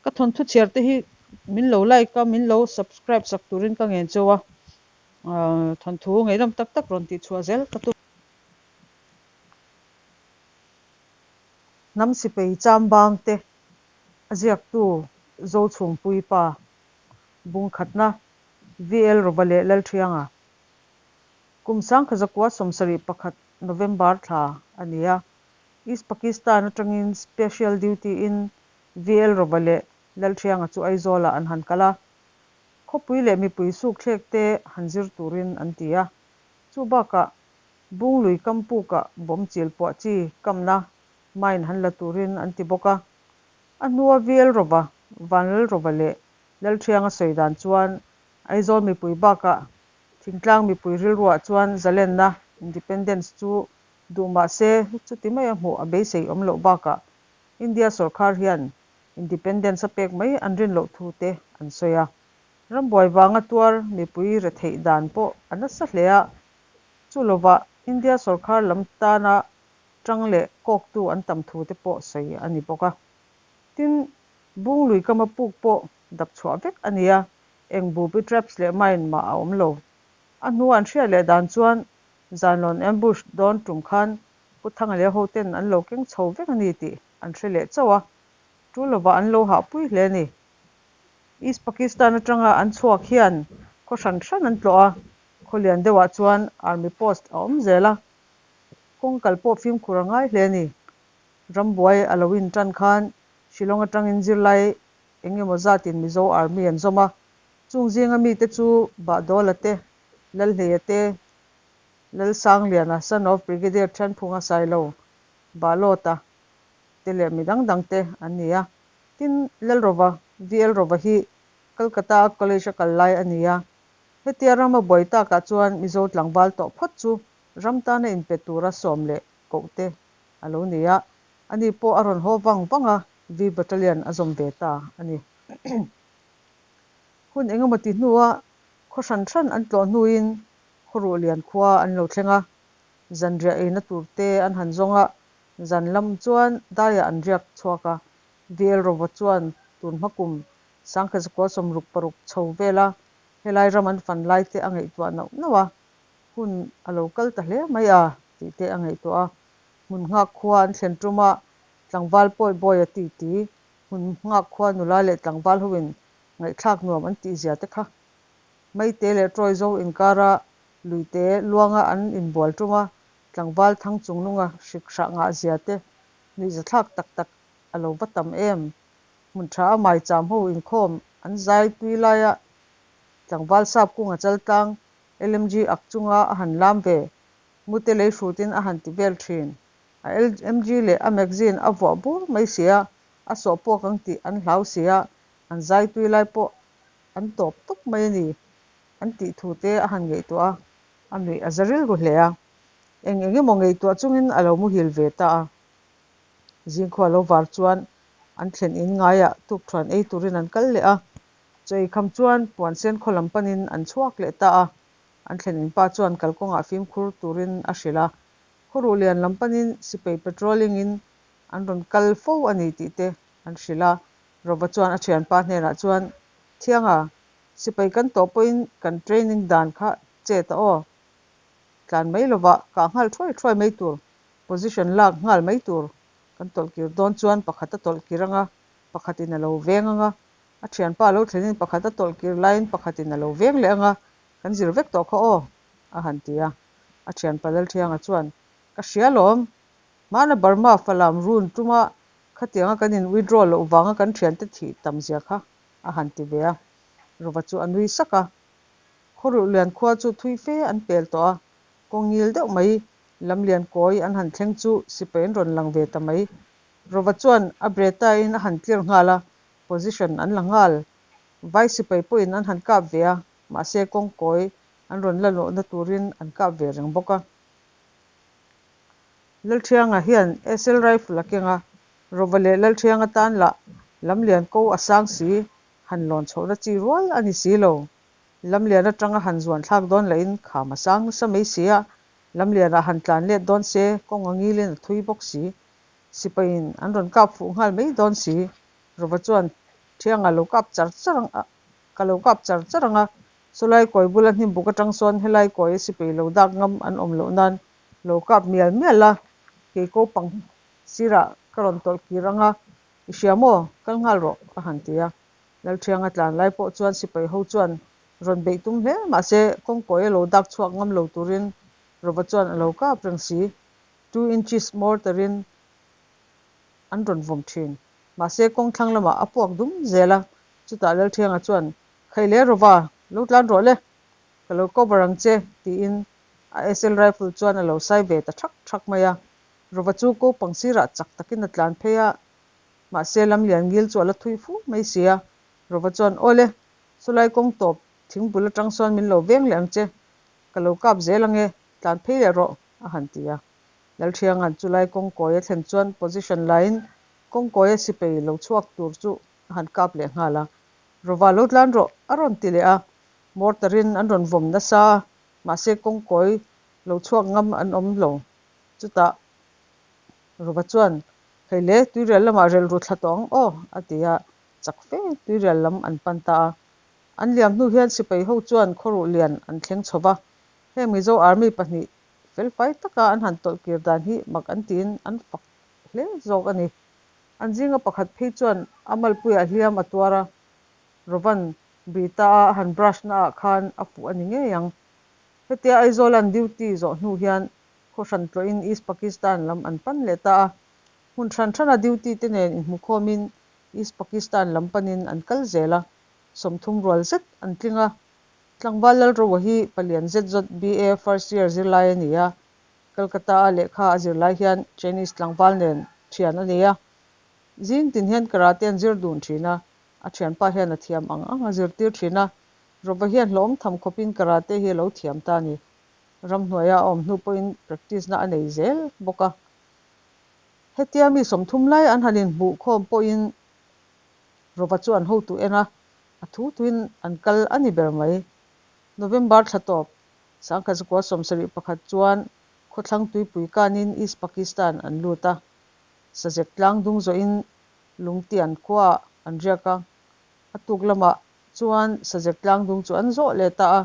Ka thawnthu chhiar te hi min lo like a, min lo subscribe sak turin ka ngen cheu a, thawnthu ngaihnawm tak tak rawn tih chhuah zel ka tum. Hnam sipei chambang te a ziaktu Zochhungpui pa Bungkhatna VL Rova leh Lalthianga Kum sangkhazakua 71 November thla a ni a, East Pakistan atangin Special Duty in VL Rova leh Lalthianga chu Aizawlah an han kal a, khawpui leh mipui sukthlek te han zir turin an ti a. Chu bakah Bunglui Kampukah bomb chil puah chi kamna mine han la turin an ti bawk a. A hnua VL Rova, Vanlalrova leh Lalthianga sawi dan chuan Aizawl mipui bakah thingtlang mipui rilruah chuan zalenna, independence, chu duh mah se chuti maia hmuh a beisei awm loh bakah India sawrkar hian independence a pek mai an rin loh thu te an sawi a. Rambuai vanga tuar mipui retheih dan pawh a nasa hle a, chu lovah India sawrkar lam tana tang leh kawktu an tam thu te pawh sawi a ni bawk a. Tin, Bunglui kama puk pawh dap chhuah vek a ni a, eng booby traps leh mine mah a awm lo. A hnua an hriat leh dan chuan Zanlawn ambush dawn tum khan Pu Thanga leh ho ten an lo keng chho vek a ni tih an hre leh chauh a, tu lovah an lo hahpui hle a ni. East Pakistan atanga an chhuak hian khaw hran hran an tlawh a, khaw lian deuhah chuan army post a awm zel a, kawng kal pawh fimkhur a ngai hle a ni. Rambuai a lo intan khan Shillong atangin zirlai eng emaw zatin Mizo Army an zawm a, chung zinga mite chu Bahdawla te, Lalhleia te, Lalsangliana, son of Brigadier Thianphunga Sailo, Bahlawta te leh mi dang dang te an ni a. Tin, Lalrova, VL Rova hi Calcutta a college a kal lai a ni a. Hetia rama buai takah chuan Mizo tlangval tawh phawt chu ram tana inpe tura sawm leh koh te a lo ni a. Ani pawh a rawn haw vang vang a, V Battalion a zawm ve ta a ni. Hun engemaw ti hnua khaw hran hran an tlawh hnuin Khawruhlian khua an lo thleng a, zanriah eina tur te an han zawng a, zan lam chuan daiah an riak chhuak a, VL Rova chuan tun hma kum sangkhazakua 66 chho vela helai ram an fan lai te a ngaihtuah nauh nauh a, hun a lo kal ta hle mai a tih te a ngaihtuah a, hmun nghak khua an thlen tum a, tlangval pawi bawi a ti ti, hmun nghak khua nula leh tlangval hoin ngaihthlak nuam an tih zia te kha Maite leh Troy zo inkara luite luanga an inbual tum a, tlangval thang chungnunga hrik hrah ngah zia te nuihzathlak tak tak a lo va tam em. Hmun tha a maicham ho inkhawm an zai tui laia tlangval sap kunga chaltlang LMG ak chunga a han lam ve mute lei hrutin a han ti vel thin. A LMG leh a magazine a vuah bur mai sia, a sawh puak ang tih an hlau sia, an zai tui lai pawh an tawp tawp mai a ni an tih thu te a han ngaihtuah a, a nuih a za rilru hle a. Eng eng emaw ngaihtuah chungin a lo muhil ve ta a. Zingkhua lo var chuan an thlen in ngaiah tukthuan ei turin an kal leh a. Chaw ei kham chuan puan sen khaw lam panin an chhuak leh ta a. An thlen in pa chuan kalkawngah fimkhur turin a hrilh a. Khawruh lian lam panin sipai patrolling in an rawn kal fo a ni tih te an hrilh a. Rova chuan a thianpa hnenah chuan, Thianga, sipai kan tawh pawhin kan training dan kha chet a aw. Tlan mai lovah kah nghal thuai thuai mai tur, position lak nghal mai tur. Kan tawlhkir dawn chuan pakhat a tawlhkir anga, pakhatin a lo veng anga, a thianpa lo thlenin pakhat a tawlhkir laiin pakhatin a lo veng leh anga, kan zir vek tawh kha aw, a han ti a. A thianpa Lalthianga chuan, Ka hria lawm, hmana Burma Falam run tuma Khatianga kan in withdraw loh vanga kan thiante thih tam zia kha a han ti ve a, Rova chu a nui sak a. Khawruhlian khua chu thui fe an pel tawh a, kawng ngil deuh mai lamlian kawi an han thleng chu sipai an rawn lang ve ta mai. Rova chuan a Bretta in a han clear nghal a, position an la nghal. Vai sipai pawhin an han kap ve a, mahse kawng kawi an rawn la lohna turin an kap ve reng bawk a. Lalthianga hian SL rifle a keng a, Rova leh Lalthianga tan lah lamlian ko a sang si, han lawn chhohna chi rual a ni si lo. Lamlian atanga han zuan thlak dawn lahin kham a sang nasa mai si a, lamlianah han tlan let dawn se kawng a ngilin a thui bawk si. Sipaiin an rawn kap fuh nghal mai dawn si. Rova chuan Ṭhianga lo kap char char ang a, ka lo kap char char ang a, sawlai kawi bula hnimbuk aṭang sawn helai kawi a sipei lo dak ngam an awm loh nan lo kap mial mial a, kei ko pang sirah ka rawn tawlh kir ang a, i hria maw? Kal nghal rawh, a han ti a. Lalṭhianga tlan lai pawh chuan sipai ho chuan rawn beih tum hle mahse kawngkawi a lo dak chhuak ngam lo turin Rova chuan a lo kap reng si. Two inches mortar-in an rawn vawm thin. Mahse kawng thlang lamah a puak dum zel a, chutah Lalṭhianga chuan, Khaih le Rova, lo tlan rawh le, ka lo cover ang che, tiin a SL rifle chuan a lo sai ve ta thak thak mai a. Rova chu ko pang sirah chak takin a tlan phei a, mahse lam lian ngil chu a la thui fu mai si a. Rova chuan, Aw le, sawlai kawng tawp thingbul atang sawn min lo veng leh ang che, ka lo kap zel ang e, tlan phei leh rawh, a han ti a. Lalṭhianga'n chulai kawngkawi a thlen chuan position lain kawngkawia sipei lo chhuak tur chu a han kap leh nghal a. Rova lo tlan rawh, a rawn ti leh a. Mortar-in an rawn vawm nasa a, mahse kawngkawi lo chhuak ngam an awm lo. Chutah Rova chuan, Hei le, tuirial lamah relh ru thla tawh ang aw, a ti a, chak fe tuirial lam an pan ta a. An liam hnu hian sipai ho chuan khawruh lian an thleng chho va, heng Mizo Army pahnih felfai taka an han tawlh kir dan hi mak an tiin an fak hle zawk a ni. An zinga pakhat phei chuan a malpuiah hliam a tuar a, Rovan Brita a a han brush na ah khan a fuh a ni ngei ang. Hetia Aizawl an duty zawh hnu hian khaw hran tlawhin East Pakistan lam an pan leh ta a, hmun hran hrana duty te nen inhmukhawmin East Pakistan lam panin an kal zel a, 30 rual zet an tling a. Tlangval Lalroa hi palian zet zawt BA first year zirlai a ni a, Calcutta-a lehkha a zirlai hian Chinese tlangval nen thian a nei a. Zing tin hian karate an zir dun thin a, a thianpa hian a thiam ang ang a zirtir thin a, Rova hian hlawm tham khawpin karate hi a lo thiam ta a ni. Ramhnuaia a awm hnu pawhin practice na a nei zel bawk a. Hetia mi 30 lai an han inhmuh khawm pawhin Rova chu an hotu en a, a thu thuin an kal a ni ber mai. November thla tawp, 1971 chuan khawthlang tuipui kanin East Pakistan an lut a, Sazek tlang dung zawhin Lungtian khuaah an riak a, a tuk lamah chuan Sazek tlang dung chu an zawh leh ta a.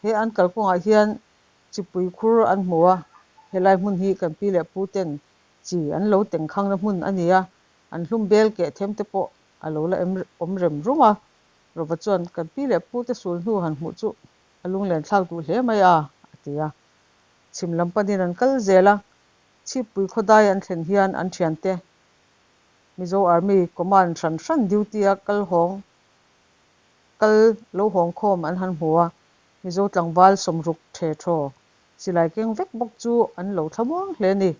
He an kalkawngah hian chipui khur an hmu a, helai hmun hi kan pi leh pu ten chi an lo tengkhangna hmun a ni a, an hlum bel keh them te pawh a lo la awm rem rum a. Rova chuan kan pi leh pu te sul hnu han hmuh chu a lunglen thlak duh hle mai a, a ti a. Chhim lam panin an kal zel a, Chhippui khawdai an thlen hian an thiante Mizo Army command hran hran duty a kal hawng kal lo hawng khawm an han hmu a, Mizo tlangval 60 the thaw silai keng vek bawk chu an lo thlamuang hle a ni.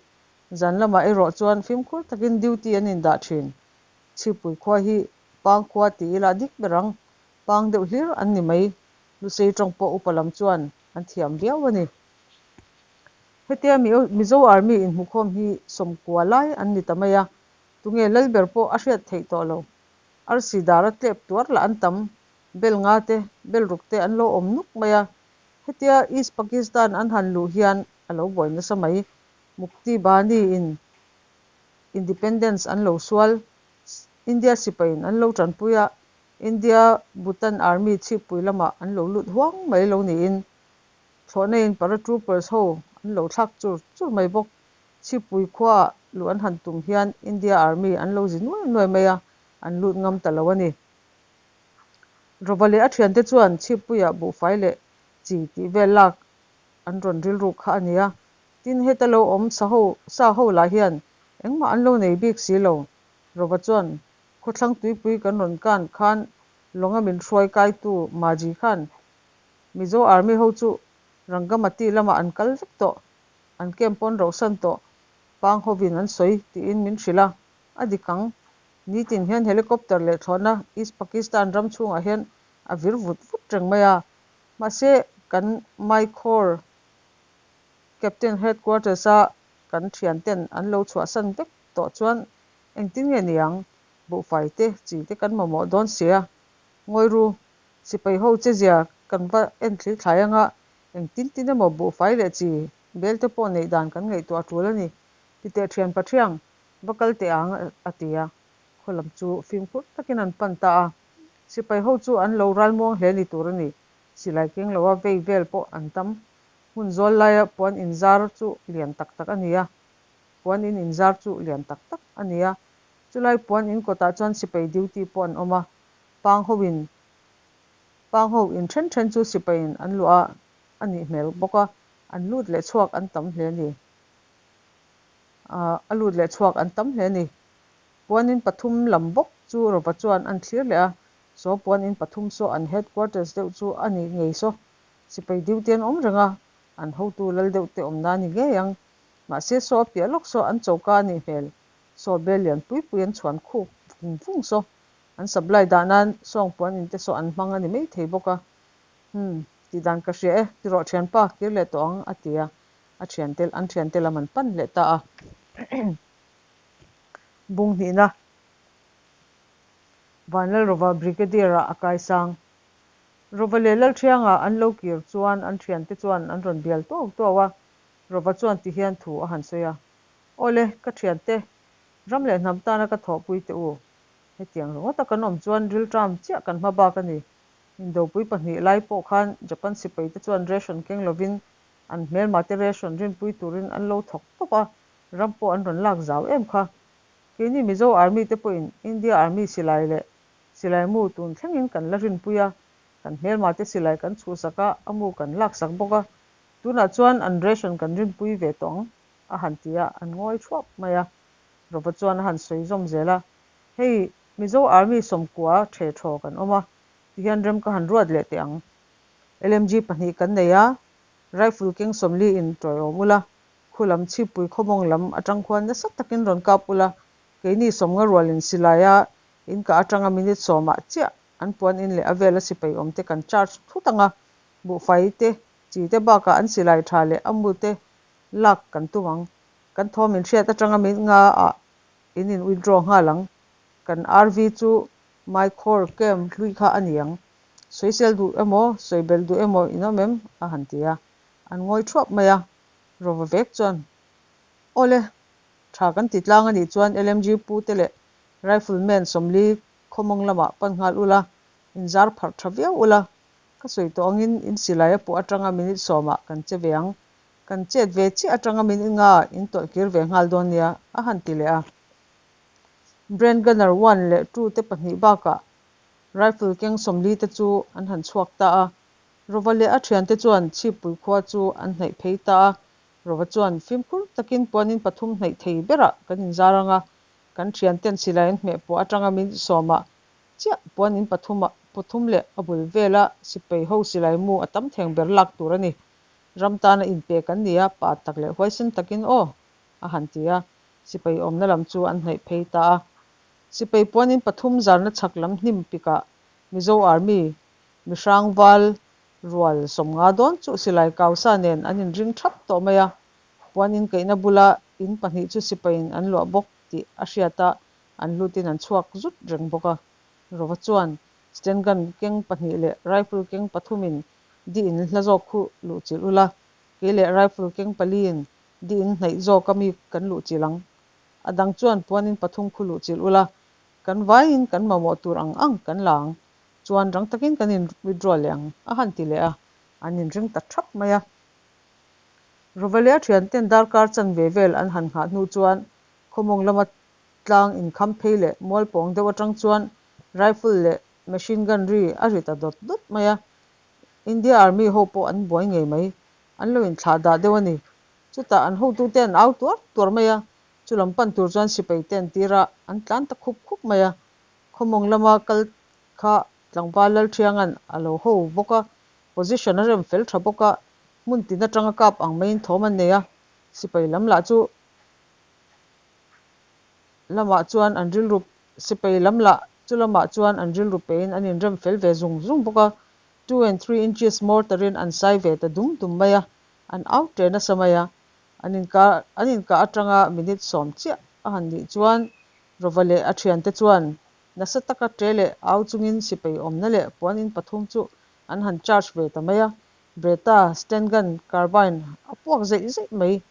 Zan lamah erawh chuan fimkhur takin duty an indah thin. Chhipui khua hi Pang khua ti ila dik ber ang, Pang deuh hlir an ni mai. Lusei tawng pawh upa lam chuan an thiam viau a ni. Hetia Mizo Army inhmukhawm hi 90 lai an ni ta mai a, tunge Lalber pawh a hriat theih tawh lo. Arsi dara tlep tuar lah an tam, bel nga te, bel ruk te an lo awm nuk mai a. Hetia East Pakistan an han luh hian a lo buai nasa mai. Mukti Bani in Independence an lo sual, India sipaiin an lo tanpui a, India Bhutan Army chhippui lamah an lo lut huang mai lo niin thlawhna in paratroopers ho an lo thlak chur chur mai bawk. Chhippui khuaah luh an han tum hian India Army an lo zi nuai nuai mai a, an lut ngam ta lo a ni. Rova leh a thiante chuan Chhippuiah buhfai leh chi tih vel lak an rawn rilruk kha a ni a. Tin, heta lo awm sa ho sa ho lah hian engmah an lo nei bik si lo. Rova chuan khawthlang tuipui kan rawn kan khan lawnga min hruai kaitu Maji khan Mizo Army ho chu Rangamati lamah an kal vek tawh, an camp pawn rohsan tawh, pang hovin an sawi tiin min hrilh a, a dik ang. Nitin hian helicopter leh thlawhna East Pakistan ram chhungah hian a vir vut vut reng mai a, mahse kan Maikhawr Captain Headquarters-a kan thianten an lo chhuahsan vek tawh chuan engtin nge niang buhfai te chi te kan mamawh dawn sia. Ngawi ru, sipai ho che zia kan va en thli thlai anga engtin tin emaw buhfai leh chi bel te pawh neih dan kan ngaihtuah tul a ni. Titeh thian Pathiang, va kal teh ang a ti a. Khaw lam chu fimkhur takin an pan ta a. Sipai ho chu an lo ralmuang hle ni tur a ni. Silai keng loa vei vel pawh an tam. Hmun zawl laia puan inzar chu lian tak tak a ni a. Puan in inzar chu lian tak tak a ni a. Chulai puan in kawtah chuan sipai duty pawh an awm a. Pang ho in pang ho in then then chu sipai in an luah a a nih hmel bawk a. An lut leh chhuak an tam hle a ni. A lut leh chhuak an tam hle a ni. Puan in pathum lam bawk chu Rova chuan an thlir leh a. Saw puan in pathum saw an headquarters deuh chu a ni ngei saw. Sipai duty an awm reng a, an hotu lal deuh te awmna a ni ngei ang. Mahse saw a piah lawk saw an choka a nih hmel. Saw bel lian pui pui an chhuan khuk vung vung saw. An supply dah nan sawng puan in te saw an hmang a ni mai thei bawk a. Umm, tih dan ka hria e, ti rawh thianpa, kir leh tawh ang, a ti a. A thiante, an thiante lam an pan leh ta a. Bung hnihna Vanlalrova Brigadier-ah a kaisang. Rova leh Lalthianga an lo kir chuan an thiante chuan an rawn bial tuau tuau a, Rova chuan ti hian thu a han sawi a, Awle, ka thiante, ram leh hnam tana ka thawhpui teh u. Hetiang ringawta kan awm chuan rilṭam chiah kan hma bak a ni. Indopui pahnih lai pawh khan Japan sipaite chuan ration keng lovin an hmelmate ration rinpui turin an lo thawk tawp a, ram pawh an rawn lak zau em kha. Keini Mizo Army te pawhin India Army silai leh silai mu tun thlengin kan la rinpui a, kan hmelma te silai kan chhuhsak a, a mu kan laksak bawk a, tunah chuan an ration kan rinpui ve tawh ang, a han ti a, an ngawi thuap mai a. Rova chuan a han sawi zawm zel a, Hei, Mizo Army sawmkua the thaw kan awm a, tihian rem ka han ruat leh teh ang. LMG pahnih kan nei a, rifle keng 40 in tawiawm ula, Khu lam chhipui khawmawng lam atang khuan nasa takin rawn kap ula, keini sawmnga rualin silaia in kah atanga minute sawmah chiah an puan in leh a vela sipai awm te kan charge thut anga, buhfai te, chi te bakah an silai tha leh a mu te lak kan tum ang. Kan thawm in hriat atanga minute nga ah in in withdraw nghal ang. Kan RV chu Maikhawr camp hlui kha a ni ang. Sawisel duh emaw, sawibelh duh emaw in awm em? a han ti a. An ngawi thuap mai a. Rova vek chuan, Awle, tha kan ti tlang a nih chuan LMG pu te leh Rifle man 40 khawmawng lamah pan nghal ula, inzar pharh tha viau ula, ka sawi tawh angin in silai a puah atanga minute sawmah kan che ve ang, kan chet ve chiah atanga minute nga in tawlh kir ve nghal dawn nia, a han ti leh a. Bren Gunner one leh two te pahnih bakah Rifle keng 40 te chu an han chhuak ta a. Rova leh a thiante chuan Chhippui khua chu an hnaih phei ta a, Rova chuan fimkhur takin puanin pathum hnaih thei berah kan inzar ang a, kan thianten silai an hmeh pawh atanga min sawmah chiah puanin pathumah pathum leh a bul vela sipai ho silai mu a tam theng ber lak tur a ni. Ram tana inpe kan ni a, pa tak leh huaisen takin aw! a han ti a, sipai awmna lam chu an hnaih phei ta a. Sipai puanin pathum zarna chhak lam hnim pikah Mizo Army Mihrang val rual 50 dawn chu silai kausa nen an inring thap tawh mai a, puan inkaihna bula in pahnih chu sipaiin an luah bawk tih a hriat a, an lutin an chhuak zut reng bawk a. Rova chuan stand gun keng pahnih leh rifle keng pathumin di in hla zawk khu luhchilh ula, kei leh rifle keng paliin di in hnaih zawk a mi kan luhchilh ang. A dang chuan puan in pathum khu luhchilh ula, kan vaiin kan mamawh tur ang ang kan la ang. Chuan rang takin kan in withdraw leh ang a han ti leh a, an inring ta thap mai a. Rovalia thianten darkar chanve vel an han nghah hnu chuan khawmawng lama tlang inkham phei leh mual pawng deuh atang chuan rifle leh machine gun ri a ri ta dawt dawt mai a. India Army ho pawh an buai ngei mai, an lo inthlah dah deuh a ni. Chutah an hotute an au tuar tuar mai a, chulam pan tur chuan sipai te an tir a, an tlan ta khup khup mai a. Khawmawng lama kal kha tlangval Lalthianga'n a lo ho bawk a, position a rem fel tha bawk a, hmun tin atanga kap ang maiin thawm an nei a, sipai lam lah chu lamah chuan an rilru sipai lam lah chu lamah chuan an rilru pein an inrem fel ve zung zung bawk a, two and three inches mortar in an sai ve ta dum dum mai a, an au ṭe nasa mai a, an inkar an inkah atanga minute 10 chiah a han nih chuan Rova leh a thiante chuan nasa taka ṭe leh au chungin sipai awmna leh puan in pathum chu an han charge ve ta mai a. Bretta, stand gun, carbine a puak zeih zeih mai.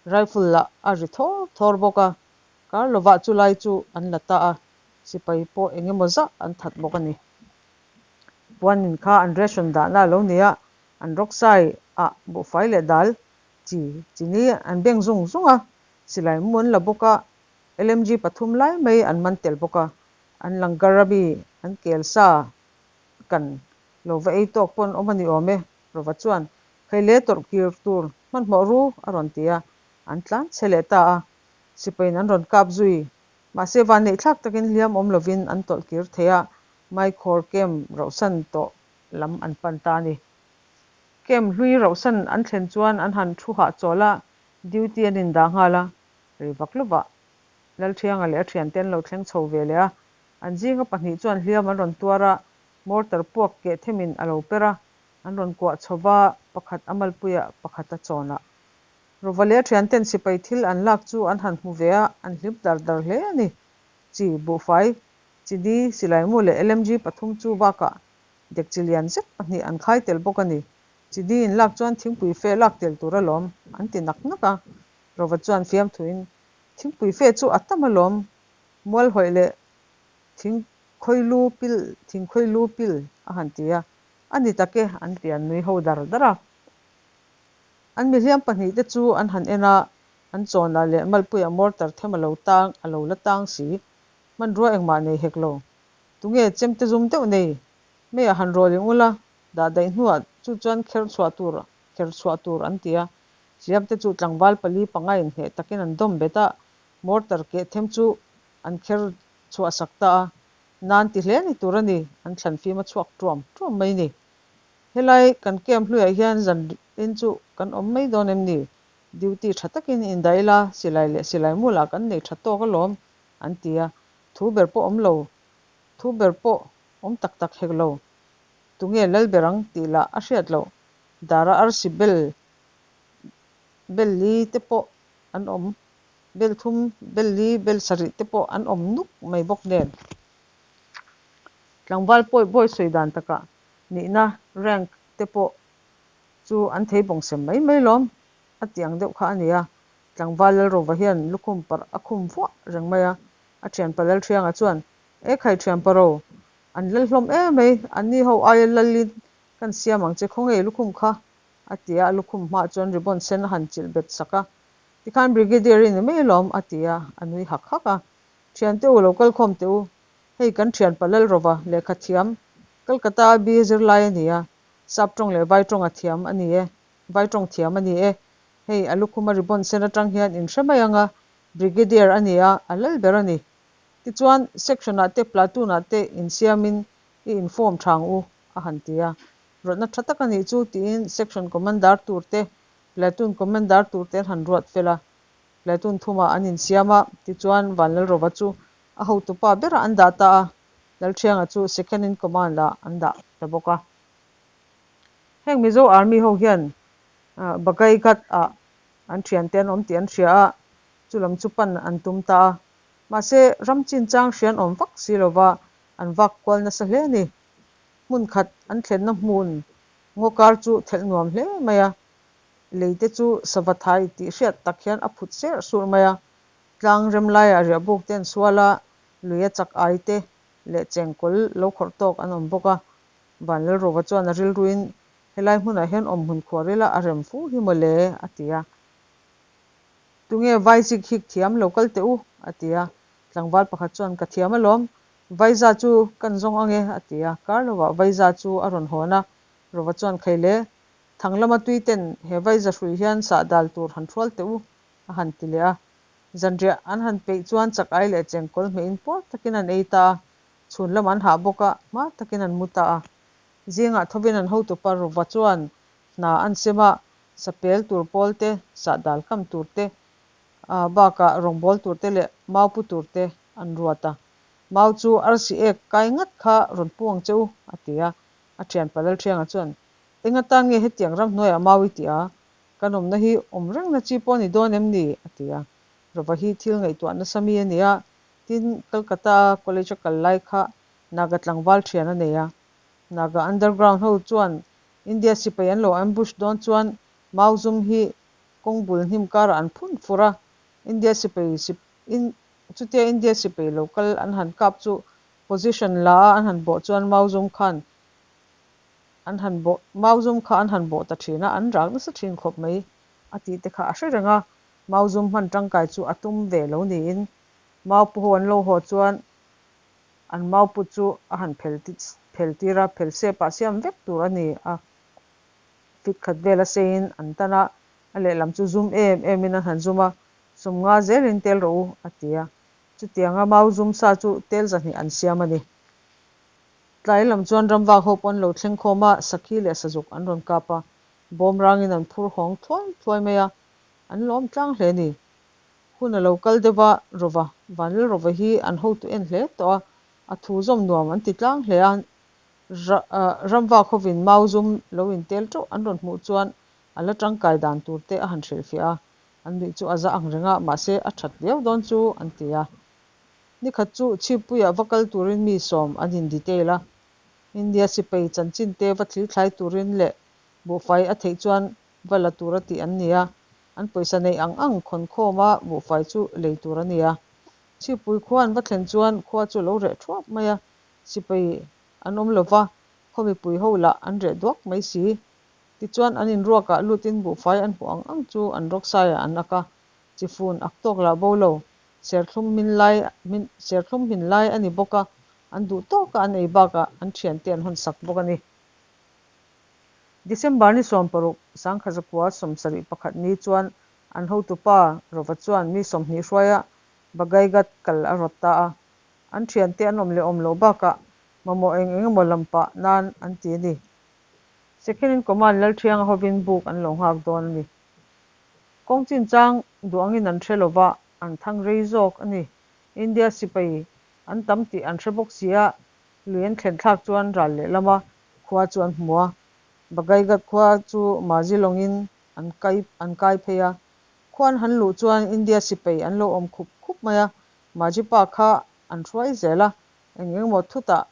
Rifle lah a ri thawr thawr bawk a. Kar lovah chu lai chu an la ta a. Sipai pawh eng emaw zah an that bawk a ni. Puanin kha an ration dahna a lo ni a, an rawksai ah buhfai leh dal chi chini an beng zung zung a, silai mu an la bawk a, LMG pathum lai mai an man tel bawk a, an langar a mi an kel sa kan lo va ei tawk pawn awm a ni awm e, Rova chuan Khaile tawrh kir tur hmanhmawh ru a rawn ti a, an tlan chhe leh ta a, sipaiin an rawn kap zui. Mahse vanneih thlak takin hliam awm lovin an tawlh kir thei a, Maikhawr camp rauhsan tawh lam an pan ta a ni. Camp hlui rauhsan an thlen chuan an han thu hahchawl a, duty an indah nghal a, rei vak lovah Lalthianga leh a thiante an lo thleng chho ve leh a, an zinga pahnih chuan hliam an rawn tuar a, mortar puak keh themin a lo per a, an rawn kuah chho va, pakhat a malpuiah pakhat a chawnah. Rova leh a thianten sipai thil an lak chu an han hmu ve a, an hlim dar dar hle a ni. Chi, buhfai, chini, silaimu leh LMG pathum chu bakah dekchi lian zet pahnih an khai tel bawk a ni. Chini in lak chuan thingpui fe lak tel tur alawm, an ti nak nak a. Rova chuan fiamthuin, Thingpui fe chu a tam alawm, mual hawih leh thing khawilu pil, thing khawilu pil a han ti a. A ni tak e, an ti an nui ho dar dar a. An mihliam pahnihte chu an han en a, an chawnah leh malpuiah mortar them a lo tang, a lo la tang si. Hmanrua engmah nei hek lo. Tunge chemte zum deuh nei? Meiah han rawling ula, dah daih hnuah chu chuan kher chhuah tur, kher chhuah tur an ti a. Hliamte chu tlangval pali panga inhneh takin an dawm bet a, mortar keh them chu an kher chhuah sak ta a. Nan ti hle ni tur a ni, an thlan fim a chhuak tuam tuam mai ni. Helai kan camp hluiah hian zan in chu kan awm mai dawn em ni? Duty tha takin indah ila, silai leh silai mulah kan nei tha tawk alawm, an ti a. Thu ber pawh awm lo, thu ber pawh awm tak tak hek lo. Tunge lal ber ang tih lah a hriat loh. Dara arsi bel bel li te pawh an awm, bel thum, bel li, bel sarih te pawh an awm nuk mai bawk nen. Tlangval pawi bawi sawi dan takah nihna, rank, te pawh chu an thei bawng sem mai mai lawm a tih ang deuh kha a ni a. Tlangval Lalrova hian lukhum parh a khum vuah reng mai a, a thianpa Lalthianga chuan, E khai thianpa ro, an lal hlawm em mai, anni ho aia lalin kan siam ang che khaw ngei lukhum kha a ti a, a lukhum hmaah chuan ribbon sen a han chilh bet sak a, tikhan Brigadier i ni mai alawm a ti a, a nui hak hak a, Thiante u lo kal khawm teh u, hei kan thianpa Lalrova lehkha thiam Calcutta a BA zirlai a ni a, sap tawng leh vai tawng a thiam a ni e, vai tawng thiam a ni e, hei a lukhum a ribbon sen atang hian in hre mai ang a, Brigadier a ni a, a lal ber a ni. Tichuan section ah te platoon ah te insiamin i inform tha ang u a han ti a, Rawtna tha tak a nih chu tiin Section Commander tur te, Platoon Commander tur te an han ruat fel a. Platoon thumah an insiam a, tichuan Vanlalrova chu a hotupa berah an dah ta a, Lalthianga chu Second in Command ah an dah ta bawk a. Heng Mizo Army ho hian Bagaighat ah an thiante an awm tih an hria a, chu lam chu pan an tum ta a. Mahse, ram chinchang hria an awm vak si lova an vak kual nasa hle a ni. Hmun khat an thlenna hmun ngaw kar chu thelh nuam hle mai a, lei te chu sava thai tih hriat tak hian a phut serh surh mai a, tlang rem laiah riahbuk te an sual a, lui a chak ai te leh chengkawl lo khawrh tawk an awm bawk a. Vanlalrova chuan a rilruin helai hmunah hian awm hmun khuar ila a rem fu hi mawle a ti a. Tunge vai zik hik thiam lo kal teh u a ti a, tlangval pakhat chuan ka thiam alawm Vaiza chu kan zawng ang e, a ti a. Kar lovah Vaiza chu a rawn hawn a, Rova chuan Khei le, thang lama tui ten he Vaiza hrui hian sah dal tur han hrual teh u, a han ti leh a. Zanriah an han peih chuan chak ai leh chengkawl hmeiin puar takin an ei ta a, chhun lam an hah bawk a, hma takin an mu ta a. Zingah thovin an hotupa Rova chuan hna an sem a, sapel tur pawl te, sah dal kam tur te, bakah rawngbâwl tur te leh mau pu tur te an ruat a. Mau chu arsi ek kai ngat kha rawn pu ang che u, a ti a. A thianpa Lalthianga chuan, Eng atan nge hetiang ramhnuaiah mau i tih a? Kan awmna hi awm rengna chi pawh a ni dawn em ni? a ti a. Rova hi thil ngaihtuah nasa mi a ni a, tin Calcutta-a college a kal lai kha Naga tlangval thian a nei a. Naga underground ho chuan India sipai an lo ambush dawn chuan mau zum hi kawng bul hnim karah an phun fur a, India sipai in. Chutia India sipai lo kal an han kap chu position la a an han bawh chuan mau zum khan an han bawh mau zum kha an han bawh ta thin a, an rak nasa thin khawp mai a tih te kha a hre reng a. Mau zum hman tangkai chu a tum ve lo niin mau pu ho an lo haw chuan an mau put chu a han phel phel tir a, phel sep ah siam vek tur a ni a. Fit khat vel a seiin an tan a, a lehlam chu zum em em in an han zum a, 50 zelin tel rawh u a ti a. Chutianga mau zum sa chu tel 200 an siam a ni. Tlai lam chuan ramvak ho pawh an lo thleng khawm a, sakhi leh sazuk an rawn kap a, bawm rangin an phur hawng thuai thuai mai a, an lawm tlang hle a ni. Hun a lo kal deuh a, Rova, Vanlal Rova hi an hotu en hle tawh a, a thu zawm nuam an ti tlang hle a, ramvak hovin mau zum lo intel teuh an rawn hmuh chuan a la tangkai dan tur te a han hrilhfiah a, an nuih chu a za ang reng a, mahse a that viau dawn chu an ti a. Nikhat chu Chhippuiah va kal turin mi 10 an in detail a, India sipai chanchin te va thlir thlai turin leh buhfai a theih chuan va la tur a tih an ni a, an pawisa neih ang ang khawn khawm a buhfai chu lei tur a ni a. Chhipui khua an va thlen chuan khua chu a lo reh thuap mai a, sipai an awm lo va, khaw mipui ho lah an reh duak mai si. Tichuan an inruakah lutin buhfai an hmuh ang ang chu an rawksaiah an ak a, chifun ak tawk lah bo lo, serthlum hmin lai hmin serthlum hmin lai a ni bawk a, an duh tawka an ei bakah an thiante an hawn sak bawk a ni. December ni 16, 1971 ni chuan an hotupa Rova chuan mi 20 hruaia Bagaigat kal a rawt ta a, an thiante an awm leh awm loh bakah mamawh eng eng emaw lam pah nan an ti a ni. Second in Command Lalthianga hovin buk an lo nghak dawn a ni. Kawng chinchang duh angin an hre lova, an thang rei zawk a ni. India sipai an tam tih an hre bawk si a, lui an thlen thlak chuan ral lehlama khua chu an hmu a. Bagaigat khua chu Mazi lawngin an kai an kai phei a. Khua an han luh chuan India sipai an lo awm khup khup mai a, Mazi pa kha an hruai zel a, eng engemaw thutah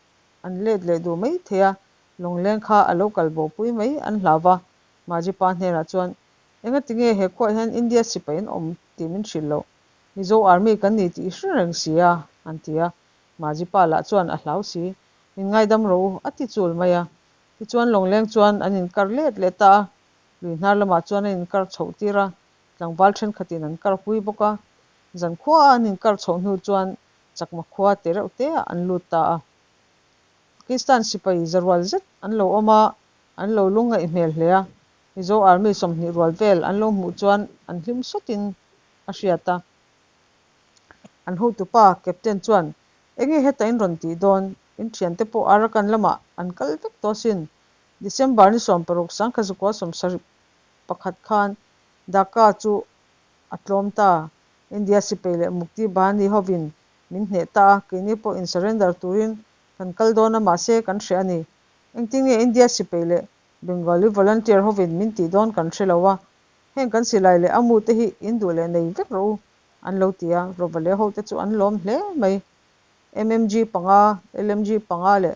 an let leh duh mai thei a, lawngleng kha a lo kal bopui mai an hlau va. Mazi pa hnenah chuan, Engati nge he khuaah hian India sipai an awm tih min hrilh loh? Mizo Army kan ni tih i hre reng si a, an ti a. Mazi pa lah chuan a hlau si, Min ngaidam rawh u, a ti chul mai a. Tichuan lawngleng chuan an inkar let leh ta a, lui hnar lamah chuan an inkar chhoh tir a, tlangval thenkhatin an kar pui bawk a. Zan khuaah an inkar chhoh hnu chuan Chakma khua te reuh teah an lut ta a. Pakistan sipai za rual zet an lo awm a, an lo lungngaih hmel hle a. Mizo Army 20 rual vel an lo hmuh chuan an hlim sawtin a hriat a. An hotupa Captain chuan, Enge heta in rawn tih dawn? In thiante pawh Arakan lamah an kal vek tawh asin. December ni 16 1971 khan Dhaka chu a tlawm ta. India sipai leh Mukti Bahani hovin min hneh ta a, keini pawh in surrender turin kan kal dawn a mahse kan hreh a ni. Engtin nge India sipai leh Bengali volunteer hovin min tih dawn kan hre lo a, heng kan silai leh a mu te hi in duh leh nei vek rawh u an lo ti a, Rova leh ho te chu an lawm hle mai. MMG panga, LMG panga leh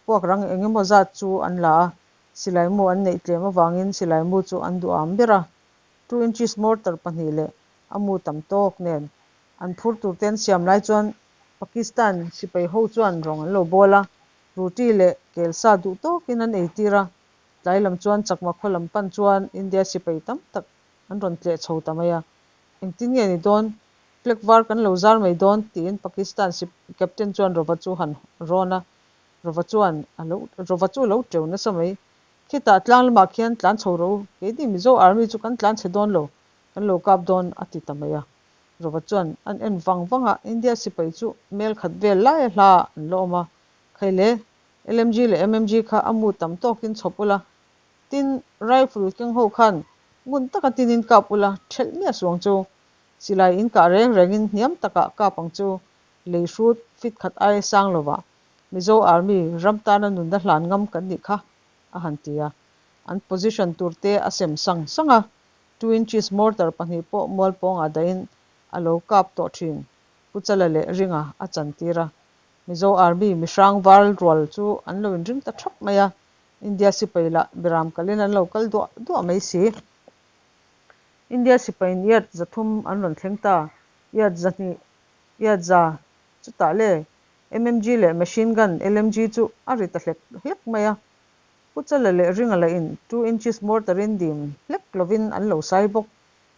puak rang eng emaw zat chu an la a, silai mu an neih tlem avangin silai mu chu an duh am ber a. Two inches mortar pahnih leh a mu tam tawk nen an phur tur te an siam lai chuan Pakistan sipai ho chuan rawng an lo bawl a, ruti leh kelsa duh tawkin an eitir a, tlai lam chuan Chakma khaw lam pan chuan India sipai tam tak an rawn tleh chho ta mai a, engtin nge ni dawn, flag var kan lo zar mai dawn tiin Pakistan captain chuan Rova chu han rawn a, Rova chuan a lo Rova chu a lo teu nasa mai, khitah tlang lamah khian tlan chho rawh u, keini Mizo Army chu kan tlan chhe dawn lo, kan lo kap dawn a ti ta mai a. Rova chuan an en vang vang a, India sipai chu mel khat vel laia hla an la awm a, Khaile, LMG leh MMG kha a mu tam tawkin chhawp ula, tin rifle keng ho khan ngun taka tinin kap ula, thelh miah suh ang chu. Silai in kah reng rengin hniam takah kap ang chu, lei hrut fit khat aia sang lovah Mizo Army ram tana nunna hlan ngam kan nih kha, a han ti a. An position tur te a sem sang sang a, two inches mortar pahnih pawh mual pawngah dahin a lo kap tawh thin, Pu Chala leh Ringa a chantir a. Mizo Army mihrang val rual chu an lo inring ta thap mai a, India sipai lah Biram kalin an lo kal duah duah mai si. India sipaiin yard 300 an rawn thleng ta, yard 200. Iatza, chutah le, MMG leh machine gun, LMG, chu a ri ta hlek hlek mai a. Pu Chala leh Ringa lahin two inches mortar-in dim hlek lovin an lo sai bawk.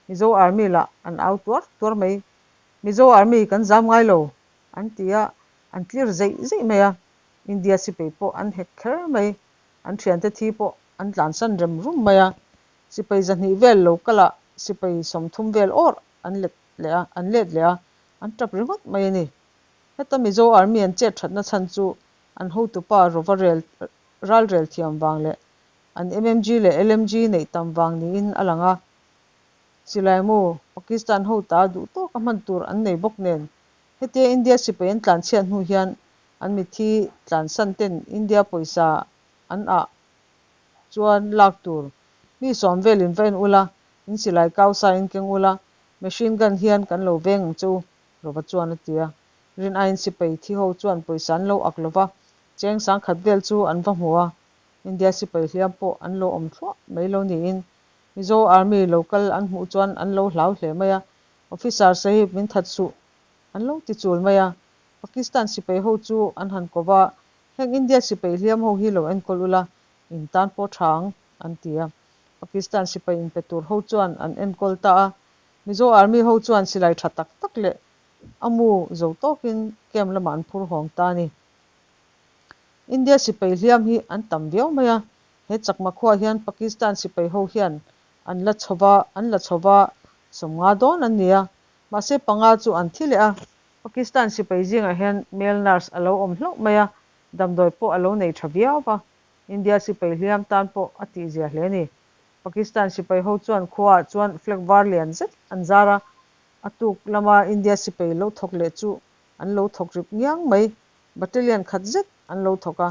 Mizo Army lah an au tuar tuar mai. Mizo Army kan zam ngai lo, an ti a, an tlir zeih zeih mai a. India sipai pawh an hek kher mai. An thiante thi pawh an tlansan rem rum mai a. Sipai 200 vel lo kalah sipai 30 vel awr an let leh a, an let leh a, an tap ringawt mai a ni. Heta Mizo Army an chet thatna chhan chu an hotupa Rova rel ral rel thiam vang leh an MMG leh LMG neih tam vang niin a lang a. Silaimu, Pakistan ho ta duh tawka hman tur an nei bawk nen, hetia India sipai an tlanchhiat hnu hian an mithi tlansan ten India pawisa an ah chuan lak tur mi 10 velin va en ula, in silai kau sa in keng ula, machine gun hian kan lo veng ang che u, Rova chuan a ti a. Rin aiin sipai thi ho chuan pawisa an lo ak lova, cheng 10,000 vel chu an va hmu a, India sipai hliam pawh an lo awm thluah mai lo niin Mizo Army lo kal an hmuh chuan an lo hlau hle mai a, Officer sahib min that suh an lo ti chul mai a. Pakistan sipai ho chu an han ko va, Heng India sipai hliam ho hi lo enkawl ula, in tan pawh tha ang, an ti a. Pakistan sipai inpe tur ho chuan an enkawl ta a. Mizo Army ho chuan silai tha tak tak leh a mu zo tawkin camp lamah an phur hawng ta a ni. India sipai hliam hi an tam viau mai a, he chakma khuaah hian Pakistan sipai ho hian an la chho va, an la chho va, 50 dawn an ni a, mahse panga chu an thi leh a. Pakistan sipai zingah hian male nurse a lo awm hlauh mai a, damdawi pawh a lo nei tha viau va, India sipai hliam tan pawh a tihzia hle a ni. Pakistan sipai ho chuan khuaah chuan flag var lian zet an zar a, a tuk lama India sipai lo thawk leh chu an lo thawk rip ngiang mai. Battalion khat zet an lo thawk a,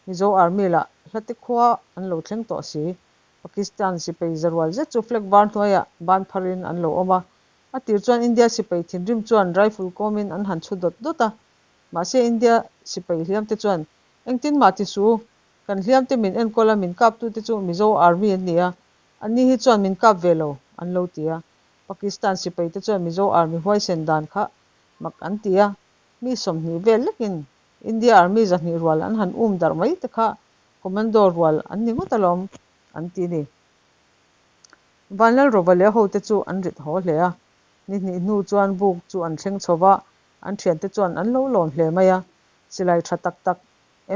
Mizo Army lah hlate khua an lo thleng tawh si. Pakistan sipai zarual zet chu flag var hnuaiah ban pharin an lo awm a, a tir chuan India sipai thinrim chuan rifle kawmin an han chhu dawt dawt a, mahse India sipai hliamte chuan engtin mah ti suh u, kan hliamte min enkawl a min kaptute chu Mizo Army an ni a, anni hi chuan min kap ve lo an lo ti a. Pakistan sipaite chuan Mizo Army huaisen dan kha mak an ti a, Mi 20 vel lekin India Army 200 rual an han um darh mai te kha Commando rual an ni ngawt alawm an ti ni. Vanlalrova leh a hote chu an rit haw hle a, ni hnih hnu chuan buk chu an thleng chho va, an thiante chuan an lo lawm hle mai a. Silai tha tak tak,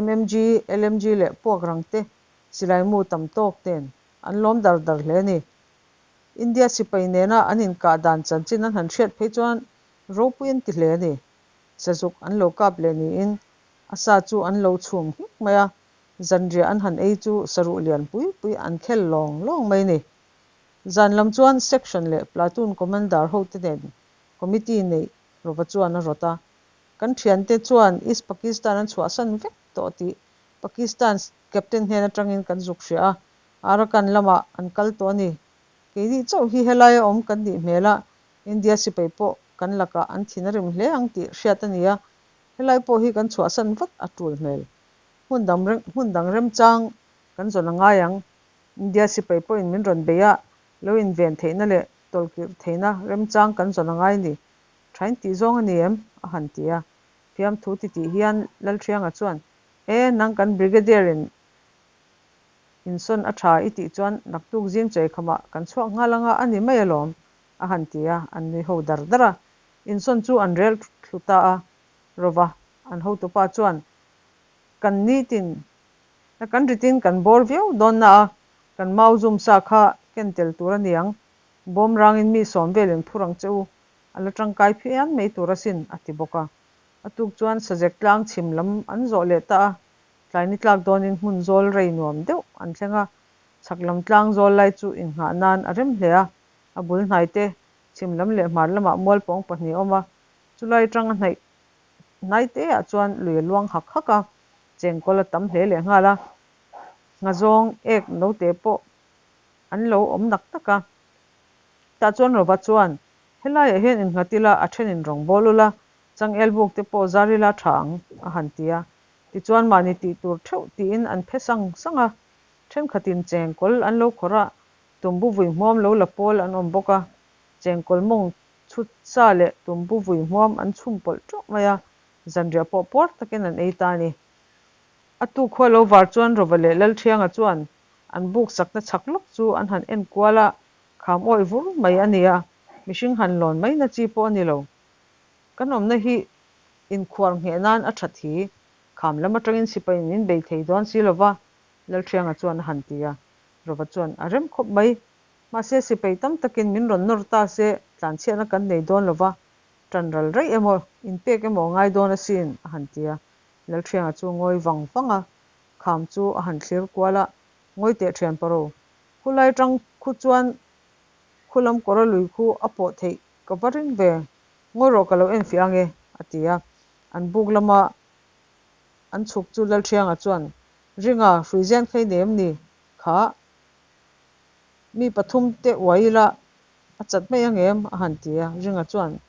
MMG, LMG leh puak rang te, silai mu tam tawk nen an lawm dar dar hle a ni. India sipai nena an inkah dan chanchin an han hriat phei chuan Ropui an ti hle a ni. Sazuk an lo kap leh niin a sa chu an lo chhum nghek mai a, zanriah an han ei chu saruh lian pui pui an khel lawng lawng mai a ni. Zan lam chuan Section leh Platoon Commander hote nen Committee neih Rova chuan a rawt a. Kan thiante chuan East Pakistan an chhuahsan vek tawh tih Pakistan Captain hnen atangin kan zuk hria a, Arakan lamah an kal tawh a ni. Keini chauh hi helaia awm kan nih hmel a, India sipai pawh kan lakah an thin a rim hle ang tih hriat a ni a, helai pawh hi kan chhuahsan vat a tul hmel. Hmun dang hmun dang remchang kan zawn a ngai ang. India sipai pawhin min rawn bei a, lo inven theihna leh tawlhkirh theihna remchang kan zawn a ngai ni. Thain tih zawng a ni em? a han ti a. Fiamthu titih hian Lalthianga chuan, E, nang kan Brigadier-in insawn a tha i tih chuan naktuk zing chawikhamah kan chhuak nghal anga a ni mai alawm, a han ti a, an nui ho dar dar a. Insawn chu an rel thlu ta a, Rova, an hotupa chuan, Kan nitin, kan ritin kan bawr viau dawn na a, kan mau zum sa kha ken tel tur a niang, bawm rangin mi 10 velin phur ang che u, a la tangkai phian mai tur asin, a ti bawk a. A tuk chuan Sazek tlang chhim lam an zawh leh ta a, tlai ni tlak dawnin hmun zawl rei nuam deuh an thleng a, chhak lam tlang zawl lai chu innghah nan a rem hle a, a bul hnai te chhim lam leh hmar lamah mual pawng pahnih a awm a, chulai atanga hnaih hnai te ah chuan lui a luang hak hak a, chengkawl a tam hle leh nghal a, nghazawng ek note pawh an lo awm nak tak a. Tah chuan Rova chuan, Helaiah hian innghat ila a thenin rawng bawl ula, changel buk te pawh zar ila tha ang, a han ti a. Tichuan mahni tih tur theuh tiin an phe sang sang a, thenkhatin chengkawl an lo khawrh a, Tumbu vui hmuam lo la pawl an awm bawk a, chengkawl mawng Chhut sa leh tumbu vui hmuam an chhum pawlh teuh mai a, zanriah pawh puar takin an ei ta a ni. A tuk khua lo var chuan Rova leh Lalthianga chuan an buk sakna chhak lawk chu an han en kual a, kham awih vur mai a ni a, mihring han lawn mai na chi pawh a ni lo. Kan awmna hi inkhuar ngheh nan a that hi, kham lam atangin sipaiin min bei thei dawn si lo va, Lalthianga chuan a han ti a. Rova chuan a rem khawp mai. Mahse sipai tam takin min rawn nawr ta se tlanchhiatna kan nei dawn lo va, ṭan ral raih emaw, inpek emaw a ngai dawn asin, a han ti a. Lalṭhianga chu ngawi vang vang a, kham chu a han thlir kual a, Ngawi teh ṭhian paro, khulai ṭang khu chuan khulam kawra lui khu a pawh theih ka va ring ve, ngawi rawh ka lo enfiah ange, a ti a. An buk lama an chhuk chu Lalṭhianga chuan, Ringa, hruizen kha i nei em ni? Kha, mi pathum te uai ila a chat mai angem? a han ti a. Ringa chuan,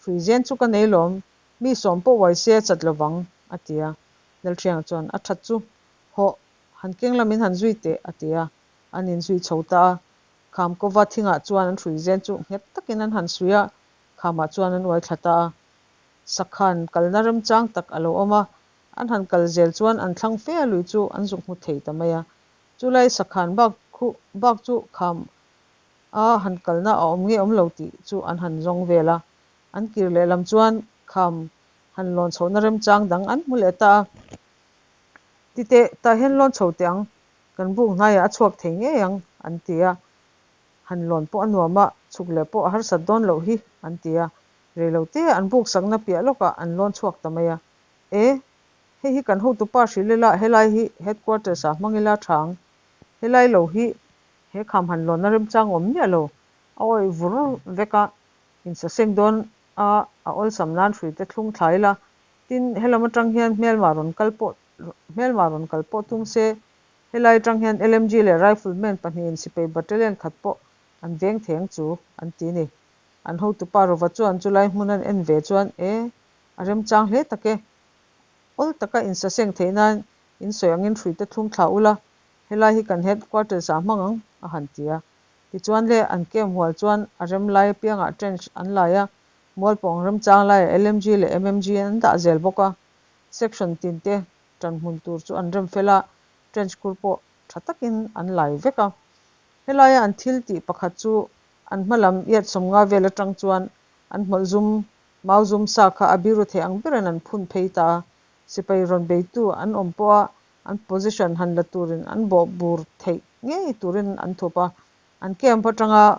Hruizen chu ka nei lawm, Mi sawm pawh uai se a chat lovang, a ti a. Lalṭhianga chuan, A ṭhat chu, hawh, han keng la min han zui teh, a ti a. An inzui chho ta a. Kham kova thingah chuan an hrui zen chu nghet takin an han suih a, khamah chuan an uai thla ta a. Sakhan kalna remchang tak a lo awm a, an han kal zel chuan an thlang fe a lui chu an zuk hmu thei ta mai a. Chulai sakhan bak khu bak chu kham a han kalna a awm nge awm lo tih chu an han zawng vel a. An kir lehlam chuan kham han lawn chhohna remchang dang an hmu leh ta a. Titeh, tah hian lawn chho teh ang, kan buk hnaiah a chhuak thei ngei ang, an ti a. Han lawn pawh a nuam a, chhuk leh pawh a harsat dawn loh hi, an ti a. Reilote an buk sakna piah lawkah an lawn chhuak ta mai a. E, hei hi kan hotupa hrilh ila helai hi headquarters ah hmang ila tha ang. Helai lo hi he kham han lawnna remchang awm miah lo, a awih vur vek a. Insaseng dawn a a awlsam nan hrui te thlung thla ila, tin helam atang hian hmelma rawn kal pawh hmelma rawn kal pawh tum se, helai atang hian LMG leh Rifleman pahnihin sipai battalion khat pawh an veng thei ang chu an ti ni. An hotupa Rova chuan chulai hmun an en ve chuan e, a remchang hle tak e. Awl taka insaseng theih nan insawi angin hrui te thlung thla ula, helai hi kan headquarters ah hmang ang a han ti a. Tichuan le, an camp hual chuan a rem lai apiangah trench an lai a, mualpawng remchang laiah LMG leh MMG an dah zel bawk a. Section tin te tan hmun tur chu an rem fel a, trench khur pawh tha takin an lai vek a. Helaia an thil tih pakhat chu an hma lam iat 50 vel atang chuan an hmawlh zum, mau zum sa kha a biru thei ang berin an phun phei ta a. Sipai rawn beitu an awm pawha an position han la turin an bawh bur theih ngei turin an thup a, an camp atanga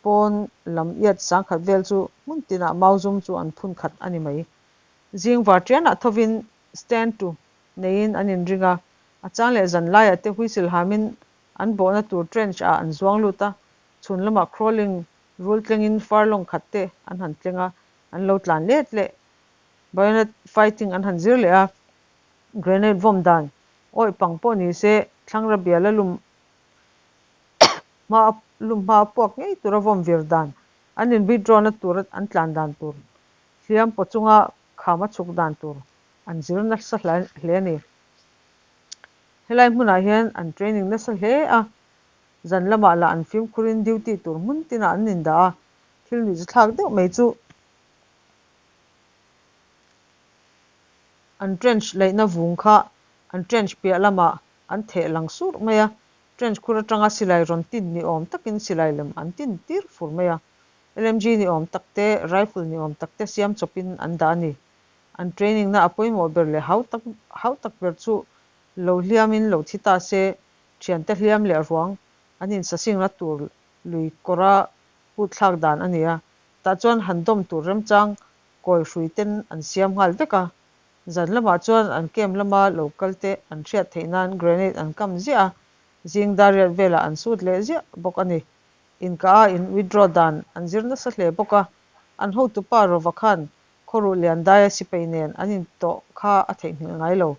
pawn lam iat 10,000 vel chu hmun tinah mau zum chu an phun khat a ni mai. Zing var tianah thovin stand to neiin an inring a, a chang leh zan laiah te whistle hamin an bawhna tur trench ah an zuang lut a, chhun lamah crawling rul tlengin furlong khat te an han tleng a, an lo tlan let leh bayonet fighting an han zir leh a. Grenade vawm dan awih pang pawh ni se thlangra biala lum hma lum hma a puak ngei tura vawm vir dan, an in withdraw na tura an tlan dan tur, hliam paw chunga kham a chhuk dan tur an zir nasa hle a ni. Helai hmunah hian an training nasa hle a, zan lamah lah an fimkhurin duty tur hmun tinah an indah a, thil nuihzathlak deuh mai chu An trench laihna vung kha an trench piah lamah an theh lang sur mai a, trench khur atanga silai rawn tin ni awm takin silai lem an tin tir fur mai a. LMG ni awm tak te, rifle ni awm tak te siam chawpin an dah a ni. An training na a pawimawh ber leh hau tak hau tak ber chu lo hliamin lo thi ta se, thiante hliam leh ruang an insasingna tur lui kawra put thlak dan a ni a, tah chuan han dawm tur remchang kawi hrui ten an siam nghal vek a, zan lamah chuan an camp lama lo kal te an hriat theih nan grenade an kam ziah a, zing dar riat velah an sut leh ziah bawk a ni. Inkah a in withdraw dan an zir nasa hle bawk a, an hotupa Rova khan khawruh lian daia sipai nen an intawh kha a theihnghilh ngai lo.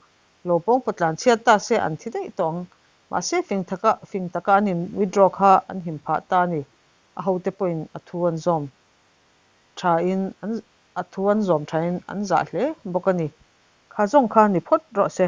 Lo pawng pawtlan chhiat ta se an thi daih tawh ang. Mahse fing taka fing taka an in withdraw kha an him phah ta a ni. A hote pawhin a thu an zawm. thain an a thu an zawm thain an zah hle bawk a ni. Kha zawng kha ni phawt rawh se.